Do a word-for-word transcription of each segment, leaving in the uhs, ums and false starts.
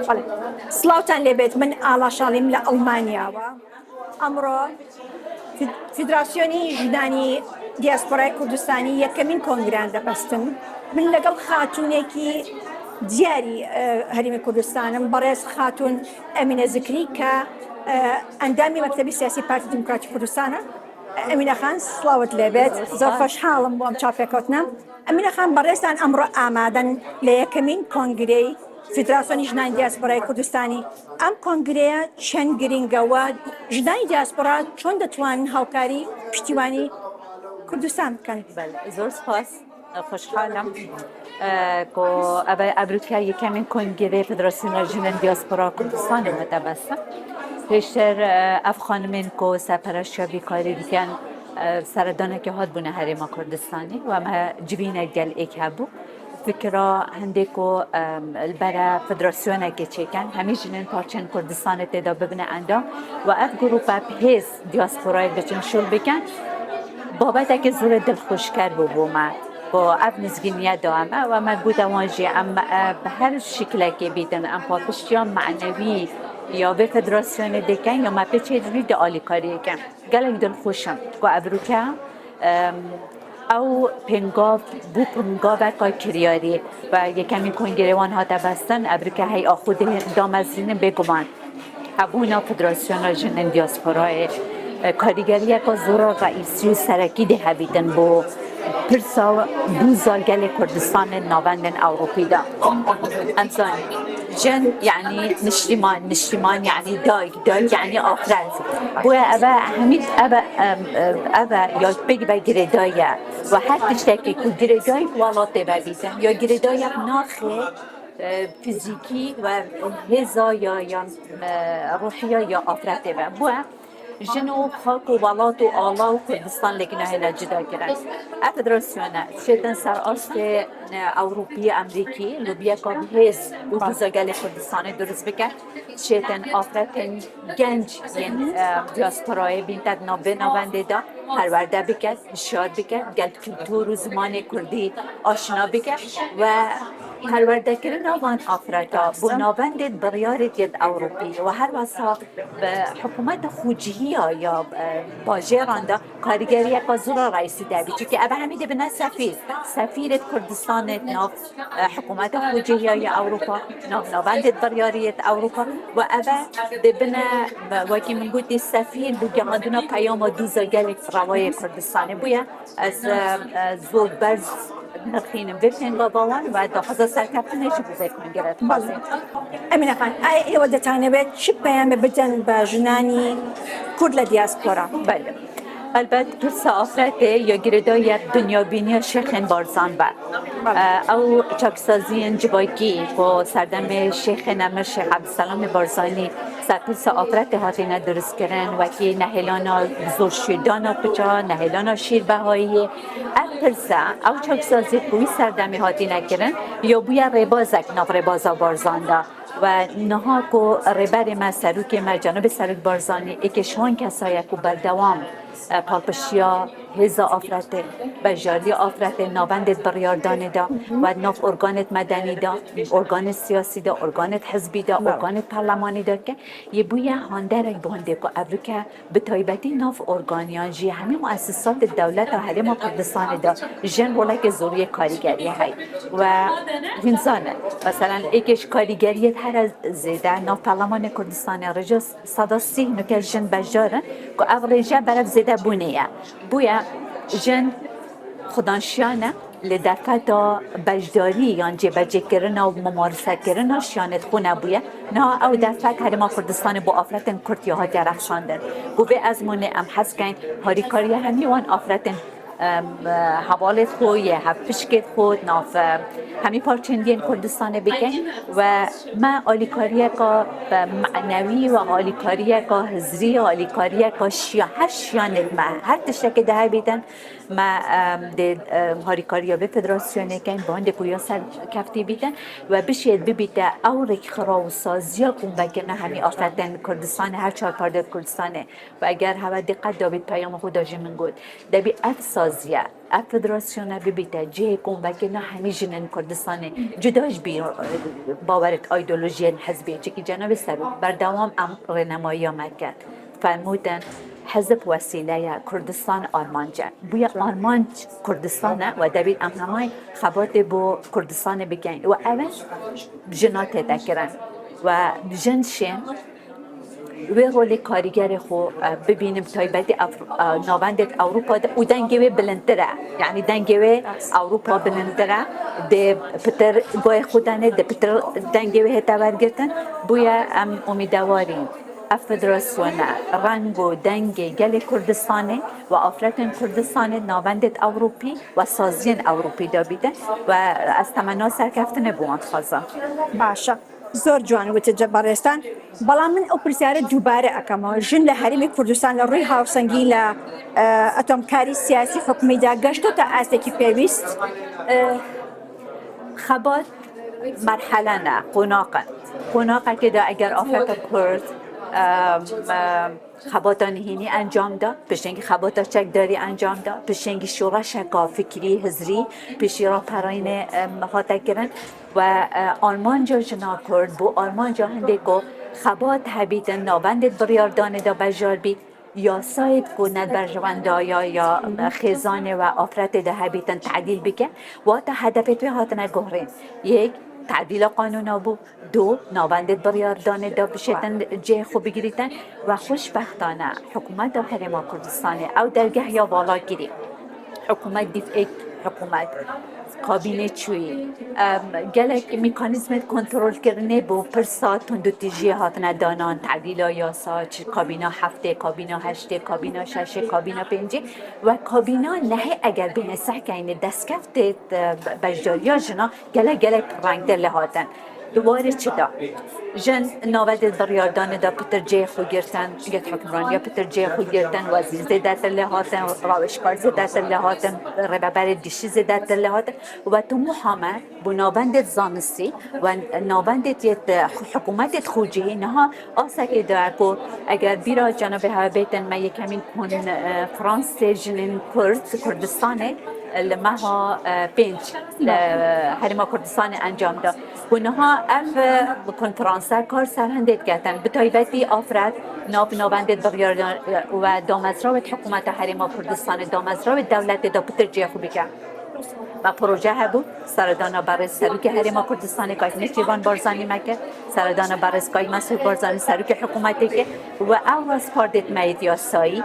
بەڵێ. سڵاوتان لێبێت، من ئاڵا شاڵیم لە ئەڵمانیاوە. ئەمڕۆ فید-، فیدراسیۆنی ژنانی دیاسپۆرای کوردستانی یەکەمین کۆنگرەیان دەبەستن. من لەگەڵ خاتوونێکی دیاری، ئە، هەرێمی کوردستانم، بەڕێز خاتوون ئەمینە زکری کە، ئە، ئەندامی مەکتەبی سیاسی پارتی دیموکراتی کوردستانە. ئەمینە خان، سڵاوت لێبێت. زۆر خۆشحاڵم بۆ ئەم چاوپێکەوتنە. ئەمینە خان، بەڕێزتان ئەمڕۆ ئامادەن لە یەکەمین کۆنگرەی فیدراسیۆنی ژنانی دیاسپۆرای کوردستانی. ئەم کۆنگرەیە چەند گرنگە و ژنانی دیاسپۆرا چۆن دەتوانن هاوکاری پشتیوانی کوردستان بکەن؟ بەڵێ، زۆر سپاس. خۆشحاڵم، ئە، کو ئەڤە ئەڤروکە یەکەمین کۆنگرەی فیدراسیۆنە ژنان دیاسپۆرا کوردستانی مەتەبەستە. پێشتر، ئە، ئەڤ خانمین کو سەرپەرەشتیا بیکاری دیکەن، ئە، سەردانێکی هات بوونە هەرێما کوردستانی و ئەمە جوینە گەل ئێک هەبوو. فکرا هەندێک کو، ئەم، لەبەرە فیدراسیۆنێکی چێکەن، هەمی ژنین پارچەن کوردستانی تێدا ببنە ئەندام و ئەڤ گروپە بە هێز دیاسپۆرای بچن شول بکەن. بابەتێکی زۆر دڵخۆشکەر بوو بۆ مە. بۆ ئەڤ نزگینیە دامە و مە گوتە وان جی ئەم، ئە، بە هەر شکلێکی بیتن، ئەم پاڵپشتیان مەعنەوی یا بێ فیدراسیۆنی دەکەن یا مە پێچێ جوی دە ئالیکاریەکەن. گەلێک دڵخۆشم کو ئەڤروکە، ئەم، ئەو پنگاڤ بوو پنگاڤێکا کریاری و یەکەمین کۆنگرەی وان هاتە بەستن. ئەڤروکە هەی ئاخو دامەزرینن بێگومان. هەبوونا فیدراسیۆنا ژنین دیاسپۆرای، ئە، کاریگەریەکا زۆرا ڕەئیسی و سەرەکی دێ هەبیتن بۆ پرسا دووزا گەلێ کوردستانێ ناڤەندێن ئەوروپی دا. ئەم زانی. ژن یعنی نیشتیمان، نیشتیمان یعنی دایک، دایک یعنی ئافرەت. بۆیە ئەڤە هەمید ئەڤە، ئەم، ئەم، ئەڤە یا پێک بە گرێدایە و هەر تشتێکی کو گرێدای وڵاتێ ببیتن یا گرێدایە ناخێ، ئە، فیزیکی و هێزا یا، یا، ئە، ڕوحیە یا ئافرەتێ بە. بۆیە ژن و خاک و وڵات و ئاڵا و کوردستان لێک ناهێنە جدا کرن. ئە فیدراسیۆنە شێتن سەر ئاستێ، ئە، ئەوروپی ئەمریکی لوبیەکا بە هێز و دووزا گەلێ کوردستانی دروست بکەن. شێتن ئافرەتێن گەنج یێن، ئە، دیاسپۆرایێ بینتە ناو بێ ناوەندێ دا پەروەردە بکەن، هشیار بکەن، گەل کولتور و زمانێ کوردی ئاشنا بکەن و پەروەردەکردنا وان ئافرەتا بۆ ناوەندێ بڕیارێ یەت ئەوروپی و هەر وەسا بە حکوومەت خوجییا یا، ئە، باژێران دا کاریگەریەکا زۆرا ڕەئیسی دەبی. چونکی ئەڤە هەمی دەبنە سەفیر. سەفیرێت کوردستانێت ناو، ئە، حکوومەت خوجییا یا ئەوروپا، ناو ناوەندێت بڕیاریێت ئەوروپا و ئەڤە دەبنە، وەکی من گوتی، سەفیر بۆ گەیاندنا پەیاما دووزا گەلێک ڕەوایێ کوردستانێ. بۆیە ئەز، ئە، ئە، زۆر بەرز نرخینم بێ پێنگا باوان و داخوازا سەرکەفتنێکی بۆ بێ کۆنگرە دخوازین. ئەمینە خان، ئایا ئێوە دەتانەوێت چ پەیامێ بدەن بە ژنانی کورد لە دیاسپۆرا؟ بەڵێ. ئەلبەت پرسە ئافرەتێ یا گرێدایە دنیابینیە شێخێن بارزان بە. بەڵێ. ئە، ئەو چاکسازیێن جڤاکی کو سەردەمێ شێخێن ئەمر شێخ عەبدولسەلامێ بارزانی سەر پرسە ئافرەتێ هاتینە دروستکردن، وەکی نەهێلانا زۆر شیردانا کچا، نەهێلانا شیربەهاییێ. ئەم پرسە، ئەو چاکسازی کو وی سەردەمێ هاتینە کردن، یا بویە ڕێبازێک ناو ڕێبازا بارزان دا. و نها کو ڕێبەرێ مە، سەروکێ مە، جەنابێ سەروک بارزانی، ئێکێ شوان کەسایە کو بەردەوام، ئە، پاڵپشتیا هێزا ئافرەتێ، بەشداریە ئافرەتێ ناوەندێت بڕیاردانێ دا و ناو ئۆرگانێت مەدەنی دا، ئۆرگانێت سیاسی دا، ئۆرگانێت حزبی دا، بەڵێ. ئۆرگانێت پەرلەمانی دا کە یێ بویە هاندەرێک بۆ هەندێک کو ئەڤروکە بە تایبەتی ناو ئۆرگانیان جی هەمی موەسسات دەولەتا هەرێما کوردستانی دا ژن ڕۆلێکی زۆریە کاریگەریە هەی و هینزانە. مەسەلەن ئێکێش کاریگەریەت هەرە زێدە ناو پەرلەمانی کوردستانی ڕێژە سەدا سی نوکە ژن بەشدارن کو ئەڤ ڕێژە بەرەڤ زێدە بوونێە. بویە ژن خودانشیانە لە دەرفەتا بەشداری یان جێبەجێکردنا و ممارسەکردنا شیانێت خو نەبویە. نها ئەو دەرفەت هەرێما کوردستانی بۆ ئافرەتێن کورد یا هاتیە رەخشاندن. بۆ بێ ئەزموونێ ئەم حەز کەین هاریکاریە هەمی وان ئافرەتێن، ئەم، هەواڵێت خو یە هەڤپشکێت خو ناو، ئەم، هەمی پارچێندیێن کوردستانی بکەین و مە ئالیکاریەکا بە مەعنەوی و ئالیکاریەکا هزری، ئالیکاریەکا شیا، هەر شیانێت مە، هەر تشتێکی دەهەبیتن، مە، ئەم، دێ، ئەم، هاریکاریە بێ فیدراسیۆنێ کەین، بۆ هەندێک کو یا سەرکەفتی بیتن و بشێت ببیتە ئەو ڕێکخراو و سازیە کومبەکردنە هەمی ئافرەتێن کوردستانی، هەر چار پاردێت کوردستانی. و ئەگەر هەوە دقەت دابیت پەیام خو دا جی من گوت، دەبی ئەڤ سازیە Ev federasyona bibîte cihê komvekirina hemî jinên Kurdistanê, cuda ji bî-, bawerek, îdeolojiyên hizbê, çikî cenabê serok berdewam em rênemayiya me kir. Fermûtin, hizb wesîle ye, Kurdistan armanc e. Bûye armanc Kurdistan e we debît em hemay xebatê bo Kurdistanê bikin. We ev e jina tête kirin. We jin şên wê rolê karîgerê xwe, e, bibînin, bi taybetî Ev-, e, navendê di Ewropa de û dengê wê bilindtir e. Yanî dengê wê Ewropa bilindtir e. Dê pitir guhê xwe danê, dê pitir dengê wê hête wergirtin. Bûye em umîdewarîn ev federasyone reng û dengê gelê Kurdistanê û afretên Kurdistanê navendê di Ewropî û saziyên Ewropî de bîtin û ez temena serkeftinê bo wan dixwazim. Baş e. Zor ciwan wite Cebar Estan. Belam min ew pirsyarê dubare ekema. Jin li Herêmê Kurdistan li rûy hawsengî li, e, etomkarî siyasî hikûmî de geştote astekî pêwîst? E, xebat merhele ne, qonax e. Qonaxekê de eger afeta Kurd, e, e, xebata nihênî encam da, piştengî xebata çekdarî encam da, piştengî şoreşeka fikrî, hizrî, pêşî raperînê, em, hate kirin. We, e, armanca jina Kurd bû armanca hindê ku xebat hebîtin, navendê di biryardanê de bejar bî, yasayê ku ne berjewendaya ya, e, xêzanê we afretê de hebîtin tedîl bike, wata hedefê wê hatine guhrîn. Yek, tedîla qanûna bû. Du, navendê di biryardanê de bişêtin cihê xwe bigirîtin we xweşbextane hikûmeta Herêma Kurdistanê ew dergeh ya vala kirî. Hikûmet dîf êk hikûmet, kabînê çûyî, em, gelek mekanîzmên kontrolkirinê bo pirsa tundûtîjiyê hatine danan, tedîla yasa, çi kabîna heftê, kabîna heştê, kabîna şeşê, kabîna pêncê we kabîna nehê eger bêhne sehkeyne destkeftê, e, beşdariya jina gelek gelek rengtir lê hatin. Di warê çi de? Jin navendê di biryardanê de pitir cihê xwe girtin, yê hukmraniya pitir cihê xwe girtin, wezîr zêdetir lê hatin, rawêjkar zêdetir lê hatin, rêveberê dişî zêdetir lê hatin. We tu muhame bo navendê di zanistî we navendê yê di hikûmetê di xwe cihê niha asekê de ku eger bîra cenabê hewe bêtin me yekemîn kon-, e, fransê jinên Kurd, Kurdistanê, li meha, e, pênc li Herêma Kurdistanê encam da. Ku niha ev, e, konferanse kar ser hindê diketin. Bi taybetî afret nav navendê biryar, e, we damezrawê hikûmeta Herêma Kurdistanê, damezrawê dewletê de pitir cihê xwe bike. Me proje hebû, seredana berêz Serokê Herêma Kurdistanê Kayî Nêçîrvan Barzanî me kir, seredana berêz Kayî Mesûd Barzanî Serokê hikûmetê kir. We ew rastpardêt me yê yasayî,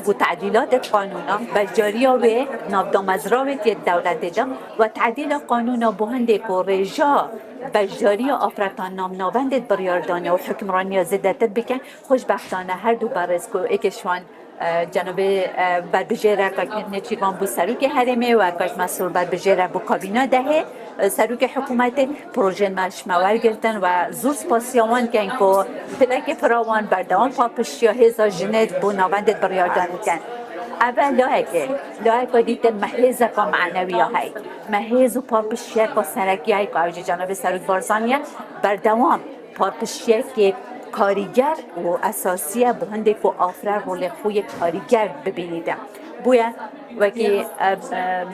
ku tedîlatêt qanûna, beşdariya wê nav damezrawêt yê dewletê de, we tedîla qanûna bo hindê ku rêja beşdariya afretan nav navendêt biryardanê û hukmraniya zêdetir bikin, xweşbextane her du berêz ku êkê ji wan, e, cenabê, e, berbijêre Kayî Nêçîrvan bû Serokê Herêmê we Kayî Mesûd berbijêre bû kabîna dehê, e, Serokê hikûmetê, projên me ji me wergirtin we zûr spasiya wan dikin ku pilekê firawan berdewam paqpiştiya hêza jinê bo navendê biryardan dikin. Ev e layekê, layeka dîtin me hêzeka manewî ya heye. Me hêz û paqpiştiyeka serekî heye ku ew jî cenabê Serok Barzanî ye, berdewam paqpiştiyekê karîger û esasî ye bo hindê ku afre rolê xwe yê karîger bibînîte. Bûye wekî, em, em,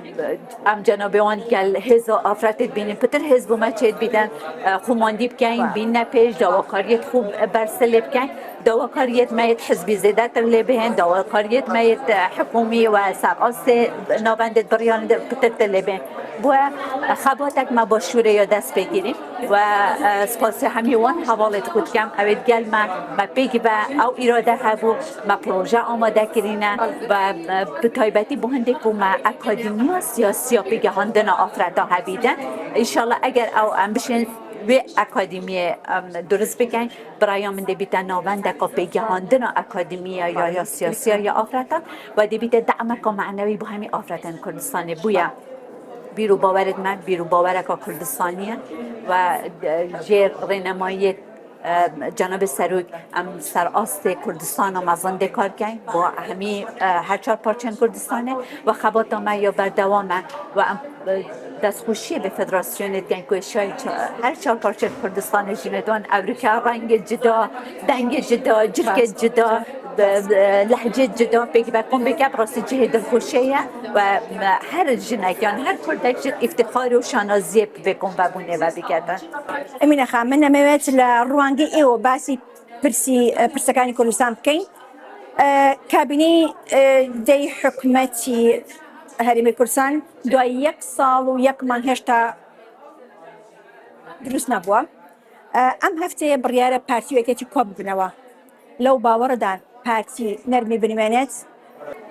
em cenabê wan gel hêza afretê dibînin, pitir hêz bo me çêdibîtin, e, xwemandî bikeyn, bînine pêş, dawakariyêt xwe bersilê bikeyn, dawakariyêt me yêt hizbî zêdetir lê bihên, dawakariyêt me yêt, e, hikûmî we ser astê navendêt biryan de pitir tê lê bihên. Bûye, e, xebatek me başûrê ya dest pê kirî. We, e, spasê hemî wan hevalêt xwe dikem. Ew ê digel me, me pêk ve, ew îrade hebû, me proje amade kirîne ve, e, bi taybetî bo hindê ku me akademiya siyasiya pêgehandina afreta hebîte. Înşallah eger ew em bişên wê akademiyê, em, durist bikin, biraya min dê bîte navendeka pêgehandina akademiya ya, ya siyasiya ya afretan ve dê bîte dameka manewî bo hemî afretên Kurdistanê bûye. Bîr û bawerêt me, bîr û bawereka Kurdistanî ye ve, e, jê rênemayiyê, e, cenabê Serok em ser astê Kurdistana mezin dê kar keyn, bo hemî, e, her çar parçeyên Kurdistanê ve xebata me ya berdewam e ve em, e, destxweşiyê bi federasyonê dikin ku şayî ça-, her çar parçeyên Kurdistanê jî ne don ewrike rengê cida, dengê cida, cilkê cida, Lehcê cida pêk ve kom bike, bi rastî cihê dilxweşê ye we her jinek yan her kurdek ji îftixar û şanaziyê bi vê kom vebûnê ve biketin. Emîne Xan, min nemewet li ruangî êwo basî pirsî, pirsakani Kurdistan bikeyn. Kabîneyê dey hikûmetî Herêmê Kurdistan duayî yek sal û yek mah hêşta dirust nebûwa. Em hefteyê biryare partî û yeketî kop bibineva. Lew bawerdan partî nermî binimênet.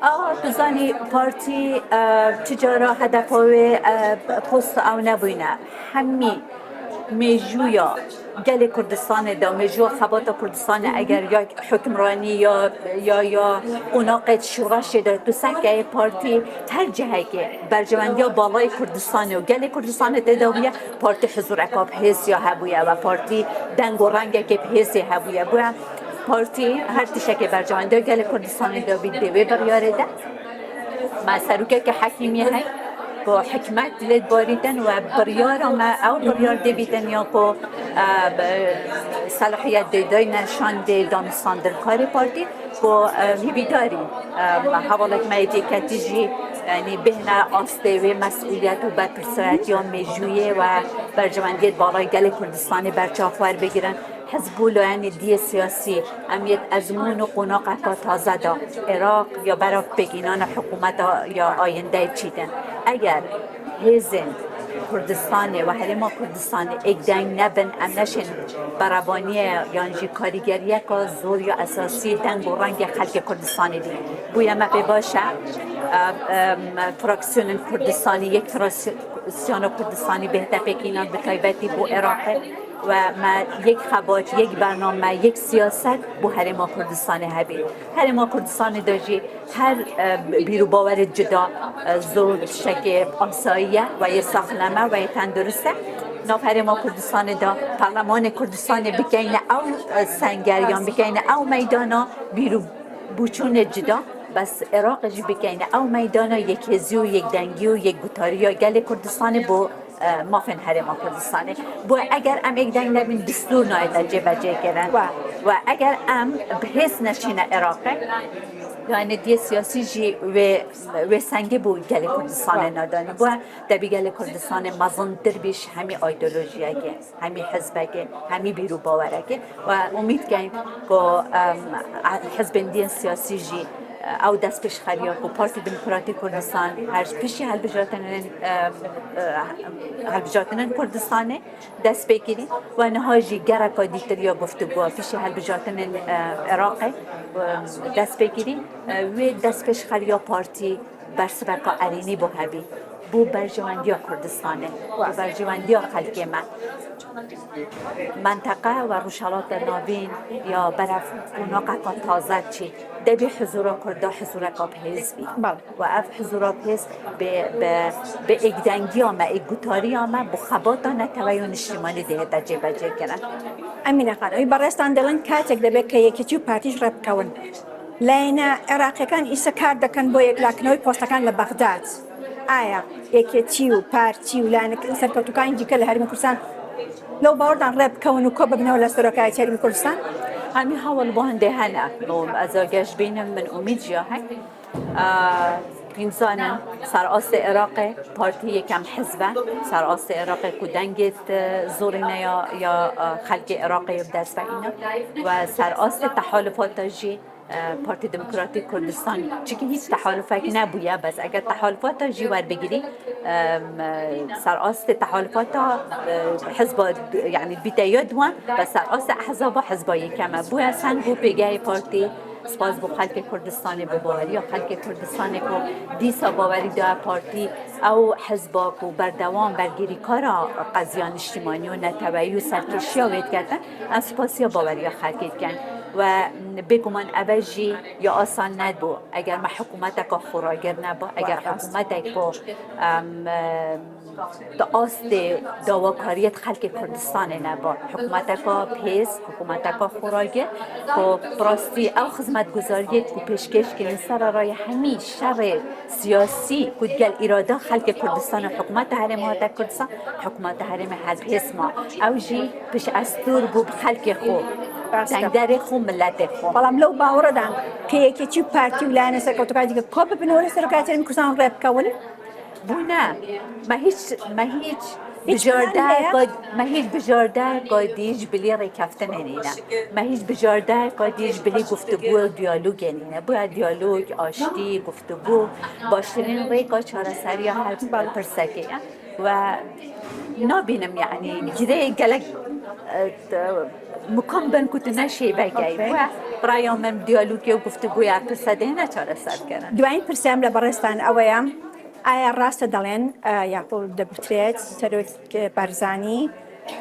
A, tu zanî partî, e, tu cara hedefa wê, e, post ew nebûyne. Hemî mêjûya gelê Kurdistanê de, mêjûya xebata Kurdistanê eger ya hukimranî ya, ya, ya qonaqê şoreşê de tu sekeyê partî her cihekê berjewendiya balayê Kurdistanê û gelê Kurdistanê tê de bûye, partî huzureka bi hêz ya hebûye we partî deng û rengekê bi hêzê hebûye. Bûye partî her tiştekê berjewendiya gelê Kurdistanê de bî dê wê biryarê de. Me serokeke hekîmiyê heye ku hikmet lê dibarîtin we biryara me ew biryar dê bîtin ya ku, e, bi, selahiyet dê dayne şandê danûstandinkarê partî ku, e, hîvîdarî, e, hevalek me yê yeketî jî, yanî bihne astê wê mesûliyet û berpirsiyetiya mêjûyê we berjewendiyê balay gelê Kurdistanê berçav werbigirin. Hizb û layenê diyê siyasî em yê ezmûn û qonaqeka taze de Iraq ya bera pêkînana hikûmeta ya ayindeyê çîtin. Eger hêzên Kurdistanê û Herêma Kurdistanê êk deng nebin, em neşên berevaniyê yan jî karîgeriyeka zor ya esasî deng û rengê xelkê Kurdistanê dî. Bûye me pê baş e, e, e, fraksiyonên Kurdistanê, yek fraksiyona Kurdistanê bêhte pêkînan bi taybetî bo Iraqê. We me yek xebat, yek bername, yek siyaset bo Herêma Kurdistanê hebî. Herêma Kurdistanê de jî her, e, bîr û bawerê cuda, e, zor tiştekê asayî ye, we yê saxlem e, we yê tendurist e. Nav Herêma Kurdistanê de Parlemanê Kurdistanê bikeyne ew, e, senger yan bikeyne ew meydana bîr û boçûnê cuda, bes Iraqê jî bikeyne ew meydana yekhêzî û yekdengî û yekgutariya gelê Kurdistanê bo e, mafên Herêma Kurdistanê. Bo eger em êk deng nebin, destûr nayête cêbecêkirin. Wa. Wa eger em bi hêz neçîne Iraqê, yanî diyê siyasî jî wê, wê sengî bo gelê Kurdistanê Wa. Nadanî. Bo debî gelê Kurdistanê mezintir bî ji hemî îdeolojiyekê, hemî hizbekê, hemî bîr û bawerekê. We umîd keyn ku, em, hizbên diyên siyasî jî, e, ew destpêşxeriya ku Partî Demokratîk Kurdistan her piştî hilbijartinên, em, e, hilbijartinên Kurdistanê dest pê kirî we niha jî gereka dîtir ya guftûgoya piştî hilbijartinên, e, Iraqê, e, dest pê kirî. E, wê destpêşxeriya partî bersiveka erênî bo hebî. Bo berjewendiya Kurdistanê, bo berjewendiya xelkê me. Menteqe we Rojhilata Navîn ya berev qonaxeka taze çî. Debî huzura Kurda huzureka bi hêz bî. Bale. We ev huzura bi hêz bi, bi, bi êkdengiya me, êkgutariya me, bi xebata neteweyî û niştimanî dihête cêbecêkirin. Emîne Xan, wî berêztan dilin katek debe ke yekîtî û partî ji re bikewin. Layene Iraqekan îse kar dikin bo yekla kirinewê postekan li Bexdad. Aya yeketî û partî û layenek-, serkewtûkanên dîke li Herêma Kurdistan lew bawerdan re bikewin û ko bibine wila serokayetî Herêma Kurdistan? Hemî hewl bandê hene. Û ez a geş bînim, min umîd jî ya heye. Aa, hîn zanin, serastê Iraqê partî yekem hizb e. Serastê Iraqê ku dengê, e, zorîne ya, ya, e, xelkê Iraqê bi dest ve îne. We serastê tehalufata jî e, Partî Demokratîk Kurdistan, çikî hîç tehalufek nebûye, bes eger tehalufata jî werbigirî, em, e, serastê tehalufata, e, hizba, yanî bîte ya duwan, bes serastê ehzaba hizba yekem e. Bûye seng û pêgehê partî, spas bo xelkê Kurdistanê, bo baweriya xelkê Kurdistanê ku dîsa bawerî daye partî, ew hizba ku berdewam bergirîkara qeziya niştimanî û neteweyî û serkêşiya wê diketin, em spasiya baweriya xelkê dikin. We bêguman ev e jî ya asan nebû. Eger me hikûmeteka xweragir neba, eger hikûmetek ku, em, em, di astê dawakariyê xelkê Kurdistanê neba, hikûmeteka bi hêz, hikûmeteka xweragir, ku bi rastî ew xizmetguzariyê ku pêşkêş kirin sererayê hemî şerê siyasî ku digel îrada xelkê Kurdistanê û hikûmeta herêmê hate Kurdistan, hikûmeta herêmê her bi hêz ma. Ew jî piştestûr bû bi xelkê xwe. ڕاستە. دەنگدەرێ خۆ ملەتێ خۆ بەڵام لەو باوەڕەدان کە یەکێتی و پارتی و لایەنە سەرکەوتەکانی دیکە کۆ ببن و لەسەر کاتێن کوردستان ڕێ بکەون. بوو نە مە هیچ مە هیچ هیچ بژاردە پلان هەیە؟ مە هیچ بژاردە قادیش بلی ڕێکەفتنێ نینە. مە هیچ بژاردە قادیش بلی گفتگو و دیالوگێ نینە. بووە دیالوگ، ئاشتی، گفتگو باشترین ڕێکا چارەسەریە هەر پرسەکەیە و نابینم یعنی گرێ گەلک مکم بن کوتنە شێبەگەی و برای من دیالوگی و گفتگوی پرسەدێنە چارەسەر کردن. دوایین پرسیام لە بەڕێستان ئەوەیە، ئایا ڕاستە دەڵێن، ئە، یاخود دەگوترێت سەرۆک بارزانی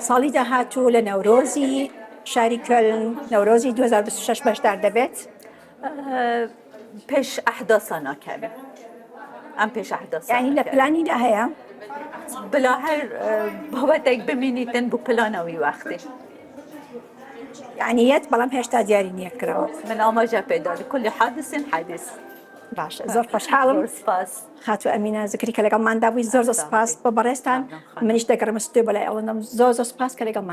ساڵی داهاتوو لە نەورۆزی شاری کۆلن، نەورۆزی دوو هەزار و بیست و شەش بەشدار دەبێت؟ پێش ئەحداسا ناکەوی ئەم پێش ئەحداسا یعنی لە پلانیدا هەیە؟ بلا هەر بابەتێک بمینیتن بۆ پلانەوەی وەختی. یعنی یەت، بەڵام هێشتا دیاری نییە کراوە. من ئاماژە پێدادی کولی حادثین حادث. باشە، زۆر خۆشحاڵم. زۆر سپاس. خاتو ئەمینا زکری کە لەگەڵماندا بووی، زۆر زۆر سپاس بۆ بەڕێستان. منیش دەگەڕمە ستۆ بەلای ئەوەندەم، زۆر زۆر سپاس کە لەگەڵمان